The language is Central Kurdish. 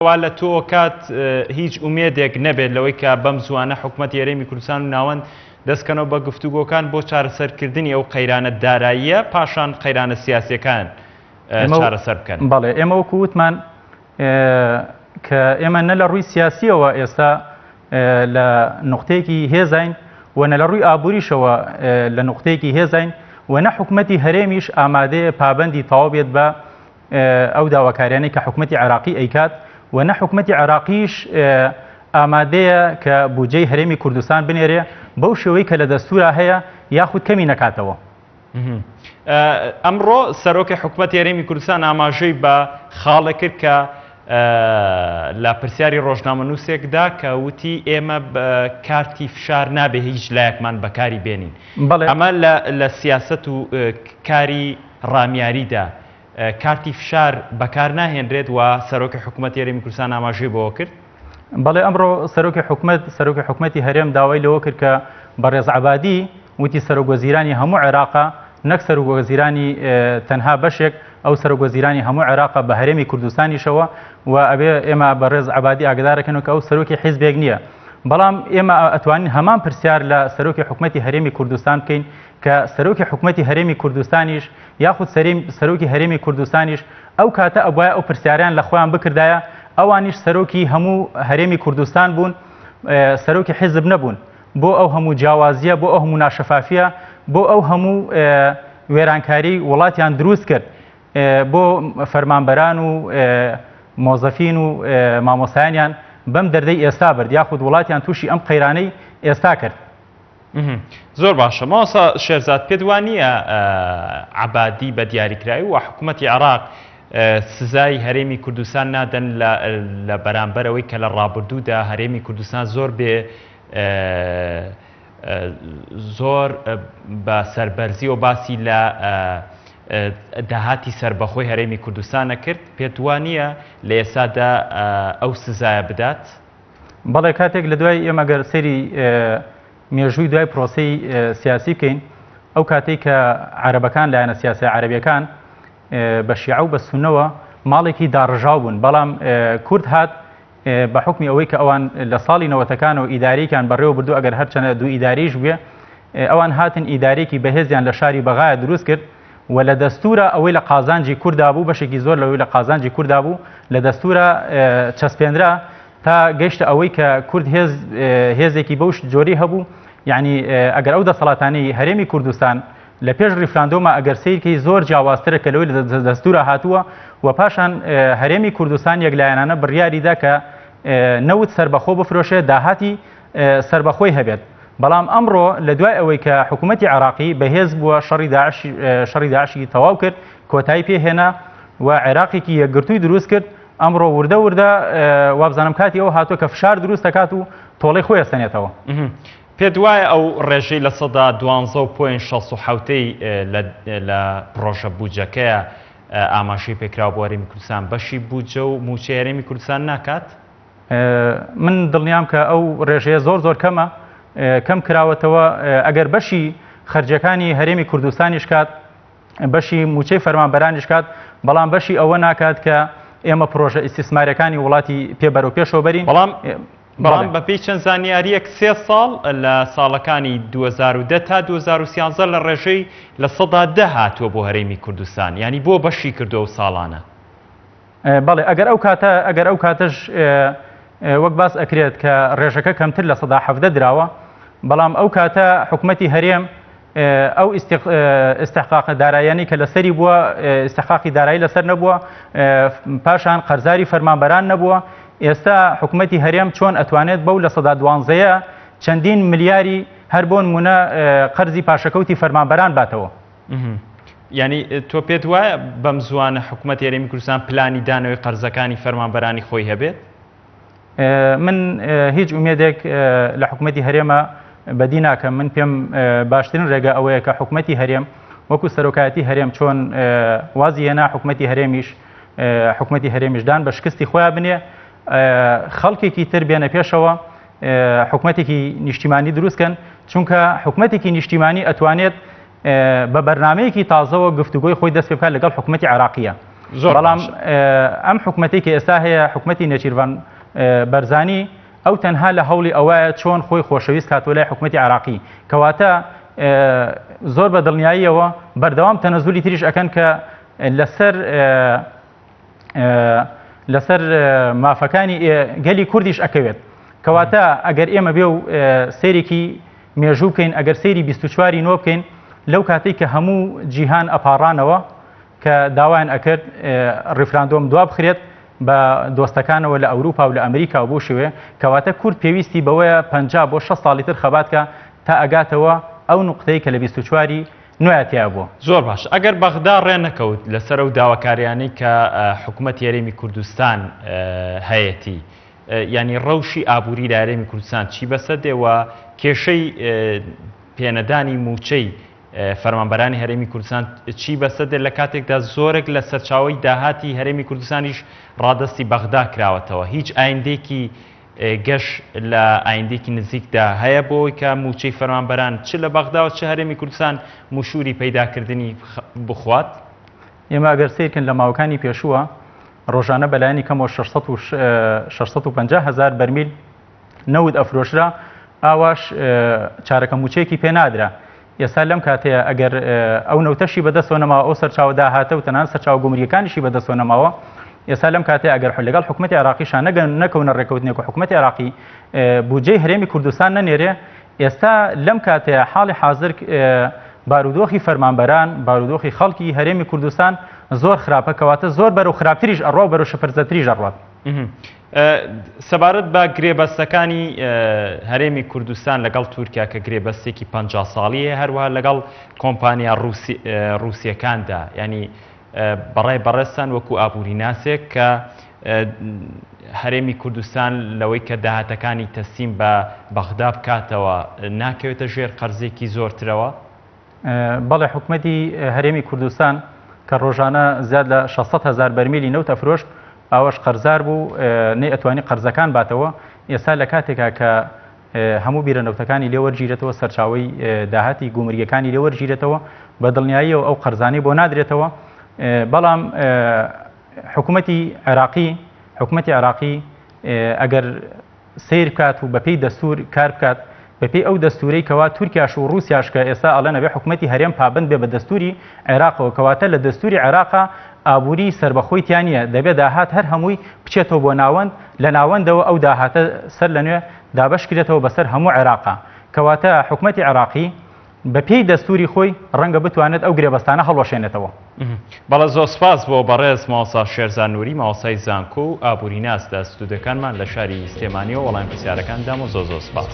وا لە تۆ کات هیچ ئومێدێک نەبێت لەوەی کە بەم زووانە حکومەتی هەرێمی کوردستان و ناوەند دەستکەنەوە بە گفتوگۆکان بۆ چارەسەرکردنی ئەو قەیرانە داراییە پاشان قەیرانە سیاسیەکان چارەسەر بکەن. بەڵێ ئێمە وەکو وتمان کە ئێمە نە لە ڕووی سیاسیەوە ئێستا لە نقطەیەکی هێزین و نە لە ڕووی ئابووریشەوە لە نقطەیەکی هێزین و نە حکومەتی هەرێمیش ئامادەیە پابەندی تەواو بێت بە ئەو داواکاریانەی کە حکومەتی عێراقی ئەیکات و نە حکومەتی عێراقیش ئامادەیە کە بودجەی هەرێمی کوردستان بنێرێ بەو شێوەی کە لە دەستورا هەیە یاخود کەمی نەکاتەوە. ئەمڕۆ سەرۆکی حکومەتی هەرێمی کوردستان ئاماژەی بە خاڵێک کرد کە لە پرسیاری ڕۆژنامەنووسێکدا کە وتی ئێمە کارتی فشار نابێ هیچ لایەکمان بەکاری بێنین. ئەمە لە سیاسەت و کاری ڕامیاریدا کارتی فشار بەکار ناهێنرێت و سەرۆکی حکومەتی هەرێمی کوردستان ئاماژەی بەوە کرد. بەڵێ ئەمڕۆ سەرۆکی حکومەت سەرۆکی حکومەتی هەرێم داوای لەوە کرد کە بەڕێز عەبادی وتی سەرۆک وەزیرانی هەموو عێراقە نەک سەرۆک وەزیرانی تەنها بەشێک ئەو سەرۆک وەزیرانی هەموو عێراقە بە هەرێمی کوردستانیشەوە و ئەبێ ئێمە بەڕێز عەبادی ئاگدارەکەن کە ئەو سەرۆکی حیزبێک نییە بەڵام ئێمە ئەتوانین هەمان پرسیار لە سەرۆکی حکومەتی هەرێمی کوردستان بکەین کە سەرۆکی حکومەتی هەرێمی کوردستانیش یاخود سەرۆکی هەرێمی کوردستانیش ئەو کاتە ئەبوایە ئەو پرسیارەیان لە خۆیان بکردایە، ئەوانیش سەرۆکی هەموو هەرێمی کوردستان بوون، سەرۆکی حیزب نەبوون، بۆ ئەو هەموو جیاوازییە، بۆ ئەو هەموو ناشەفافییە، بۆ ئەو هەموو وێرانکاری وڵاتیان دروست کرد، بۆ فەرمانبەران و مۆزەفین و مامۆستایانیان بەم دەردەی ئێستا برد، یاخود وڵاتیان تووشی ئەم قەیرانەی ئێستا کرد. زۆر باشە مامۆستا شێرزاد پێت وا نییە عەبادی بە دیاریکراوی و حکوومەتی عێراق سزای هەرێمی کوردستان نادەن لە بەرامبەرەوەی کە لە ڕابردوودا هەرێمی کوردستان زۆر بێ زۆر بە سەربەرزی و باسی لە داهاتی سربەخۆی هەرێمی کوردستانە کرد پێت وا نییە لە ئێستادا ئەو سزایە بدات؟ بەڵێ کاتێک لە دوای ئێمە گەر سەیری مێژووی دوای پرۆسەی سیاسی بکەین ئەو کاتێک کە عەرەبەکان لایەنە سیاسی عەرەبیەکان بە شیعە و بە سونەوە ماڵێکی داڕژاو بوون بەڵام کورد هات بە حکمی ئەوەی کە ئەوان لە ساڵی نەوەتەکانەوە ئیدارێکیان بەڕێوە بردو ئەگەر هەرچەنە دوو ئیداریش بوێ ئەوان هاتن ئیدارێکی بەهێزیان لە شاری بەغایە دروست کرد و لە دەستورا ئەوەی لە قازانجی کوردا بوو بەشێکی زۆر لەوەی لە قازانجی کوردا بوو لە دەستورا چەسپێنرا تا گەیشتە ئەوەی کە کورد هێز هێزێکی بەوش جۆری هەبوو یعنی ئەگەر ئەو دەسەڵاتانەی هەرێمی کوردستان لە پێش ڕیفراندۆما ئەگەر سیرکەی زۆر جیاوازترە کە لەوەی لە دەستورا هاتووە و پاشان هەرێمی کوردستان یەکلایەنانە بڕیاریدا کە نەوت سربەخۆ بفرۆشێت داهاتی سربەخۆی هەبێت بەڵام ئەمڕۆ لە دوای ئەوەی کە حکوومەتی عێراقی بەهێز بووە شەڕی داعش شەڕی داعشی تەواو کرد کۆتایی پێهێنا و عێراقێکی یەکگرتووی دروست کرد ئەمڕۆ وردە وردە وابزانم کاتی ئەو هاتووە کە فشار دروست دەکات و تۆڵەی خۆی ئەسەنێتەوە. پێت وایە ئەو ڕێژەی 12.67% لە پڕۆژە بودجەکەیە ئاماژەی پێکراوە بۆ هەرێمی کوردستان بەشی بودجە و مووچەی هەرێمی کوردستان ناکات؟ من دڵنیام کە ئەو ڕێژەیە زۆر زۆر کەمە کەم کراوەتەوە ئەگەر بەشی خەرجەکانی هەرێمی کوردستانیش کات بەشی موچەی فەرمانبەرانیش کات بەڵام بەشی ئەوە ناکات کە ئێمە پرۆژە ئیسیسمارەکانی وڵاتی پێ بەرەو پێشەوە بەرین بەڵام بەڵام بەپێی چەند زانیاریەک سێ ساڵ لە ساڵەکانی 2010 تا 2013 لە ڕێژەی 10% هاتووە بۆ هەرێمی کوردستان ینی بۆ بەشی کردو ئەو ساڵانە بەڵێ ئەگەر ئەو کاتە ئەگەر ئەو کاتەش وەک باس ئەکرێت کە ڕێژەکە کەمتر 17% دراوە بەڵام ئەو کاتە حکوومەتی هەرێم ئەو ئیستحقاقە داراییانەی کە لەسەری بووە ئیستحقاقی دارایی لەسەر نەبووە پاشان قەرزاری فەرمانبەران نەبووە ئێستا حکوومەتی هەرێم چۆن ئەتوانێت بەو 12%ەیە چەندین ملیاری هەر بۆ نمونە قەرزی پاشەکەوتی فەرمانبەران باتەوە. یانی تۆ پێت وایە بەم زووانە حکوومەتی هەرێمی کوردستان پلانی دانەوەی قەرزەکانی فەرمانبەرانی خۆی هەبێت؟ من هیچ ئومێدێک لە حکوومەتی هەرێمە بەدی ناکەم من پێم باشترین ڕێگە ئەوەیە کە حکوومەتی هەرێم وەکو سەرۆکایەتی هەرێم چۆن وازی هێنا حکوومەتی هەرێمیش حکوومەتی هەرێمیشدان بە شکستی خۆیان بنێ خەڵکێکی تر بێنە پێشەوە حکومەتێکی نیشتیمانی دروستکەن چونکە حکومەتێکی نیشتیمانی ئەتوانێت بە بەرنمەیەکی تازەوە گفتوگۆی خۆی دەست پێ بکات لەگەڵ حکومەتی عراقیە. زۆر بەڵام باشە. ئەم حکومەتەی کە ئێستا هەیە حکومەتی نێچیرڤان بەرزانی ئەو تەنها لە هەوڵی ئەوەیە چۆن خۆی خۆشەویست کاتەوە لای حکومەتی عێراقی کەواتە زۆر بە دڵنیاییەوە بەردەوام تەنەزولی تریش ئەکەن کە لەسەر لەسەر مافەکانی گەلی کوردیش ئەکەوێت کەواتە ئەگەر ئێمە بێ و سەیرێکی مێژوو بکەین ئەگەر سەیری 24 نۆ بکەین لەو کاتێک کە هەموو جیهان ئەپاڕانەوە کە داوایان ئەکرد ڕیفراندۆم دوا بخرێت بە دۆستەکانەوە لە ئەوروپا و لە ئەمریکا و بەو شێوەیە، کەواتە کورد پێویستی بەوەیە 50 بۆ 60 ساڵی تر خەبات کا تا ئەگاتەوە ئەو نوقتەی کە لە 24 ی نۆیا تیا بووە. زۆر باش ئەگەر بەغدا ڕێ نەکەوت لەسەر ئەو داواکاریانەی کە حکومەتی هەرێمی کوردستان هەیەتی یانی ڕەوشی ئابووری لە هەرێمی کوردستان چی بەسەر دێ و کێشەی پێنەدانی مووچەی فەرمانبەرانی هەرێمی کوردستان چی بەسەر دێت لە کاتێکدا زۆرێک لە سەرچاوەی داهاتی هەرێمی کوردستانیش ڕادەستی بەغدا کراوەتەوە هیچ ئایندێکی گەش لە ئایندێکی نزیکدا هەیە بۆ ئەوەی کە مووچەی فەرمانبەران چ لە بەغدا و چ هەرێمی کوردستان مشوری پەیداکردنی بخوات؟ ئێمە ئەگەر سەیرکەن لە ماوەکانی پێشووە ڕۆژانە بەلایەنی کەمەوە 650 هەزار بەرمیل نەوت ئەفرۆشرا ئاواش چارەکە مووچەیەکی پێ نادرا ئێستا لەم کاتەیە ئەگەر ئەو نەوتەشی بەدەستەوە نەماوە ئەو سەرچاوە داهاتە و تەنانەت سەرچاوە گومرگیەکانیشی بەدەستەوە نەماوە ئێستا لەم کاتەیە ئەگەر لەگەڵ حکوومەتی عێراقیشا نەگەن نەکەونە ڕێکەوتنێک و حکوومەتی عێراقی بودجەی هەرێمی کوردستان نەنێرێ ئێستا لەم کاتەیە حاڵی حاضر بارودۆخی فەرمانبەران بارودۆخی خەڵکی هەرێمی کوردستان زۆر خراپە کەواتە زۆر بەرەو خراپتریش ئەڕوا و بەرەو شپرزەتریش ئەڕوات. سەبارەت بە گرێبەستەکانی هەرێمی کوردستان لەگەڵ تورکیا کە گرێبەستێکی 50 ساڵی هەیە هەروەها لەگەڵ کۆمپانیا ڕووسیەکاندا ینی بەڕای بەڕێزتان وەکو ئابووری ناسێک کە هەرێمی کوردستان لەوەی کە داهاتەکانی تەسلیم بە بەغدا بکاتەوە ناکەوێتە ژێر قەرزێکی زۆرترەوە؟ بەڵێ حکومەتی هەرێمی کوردستان کە ڕۆژانە زیاد لە 600 هەزار بەرمیلی نەوت ئەفرۆشت ئاوەش قەرزار بوو نەی ئەتوانی قەرزەکان باتەوە ئێستا لە کاتێکا کە هەموو بیرە نەوتەکانی لێوەرگیرێتەوە سەرچاوەی داهاتی گومرگەکانی لێوەرگیرێتەوە بە دڵنیاییەوە ئەو قەرزانەی بۆ نادرێتەوە بەڵام حکوومەتی عێراقی حکوومەتی عێراقی ئەگەر سەیر بکات و بەپێی دەستوور کار بکات، بەپێی ئەو دەستوورەی کەوا تورکیاش و ڕووسیاش کە ئێستا ئەڵێن ئەبێ حکومەتی هەرێم پابەند بێ بە دەستووری عێراقەوە، کەواتە لە دەستووری عێراقا ئابووری سەربەخۆی تیا نییە، دەبێ داهات هەر هەمووی بچێتەوە بۆ ناوەند، لە ناوەندەوە ئەو داهاتە سەر لە نوێ دابەش کرێتەوە بەسەر هەموو عێراقا. کەواتە حکومەتی عێراقی بەپێی دەستووری خۆی ڕەنگە بتوانێت ئەو گرێبەستانە هەڵوەشێنێتەوە. بەڵێ زۆر سپاس بۆ بەڕێز مامۆستا شێرزاد نوری مامۆستای زانکۆ و ئابووریناس لە ستودیۆکانمان لە شاری سلێمانیەوە وەڵامی پرسیارەکان دامەوە زۆر زۆر سپاس.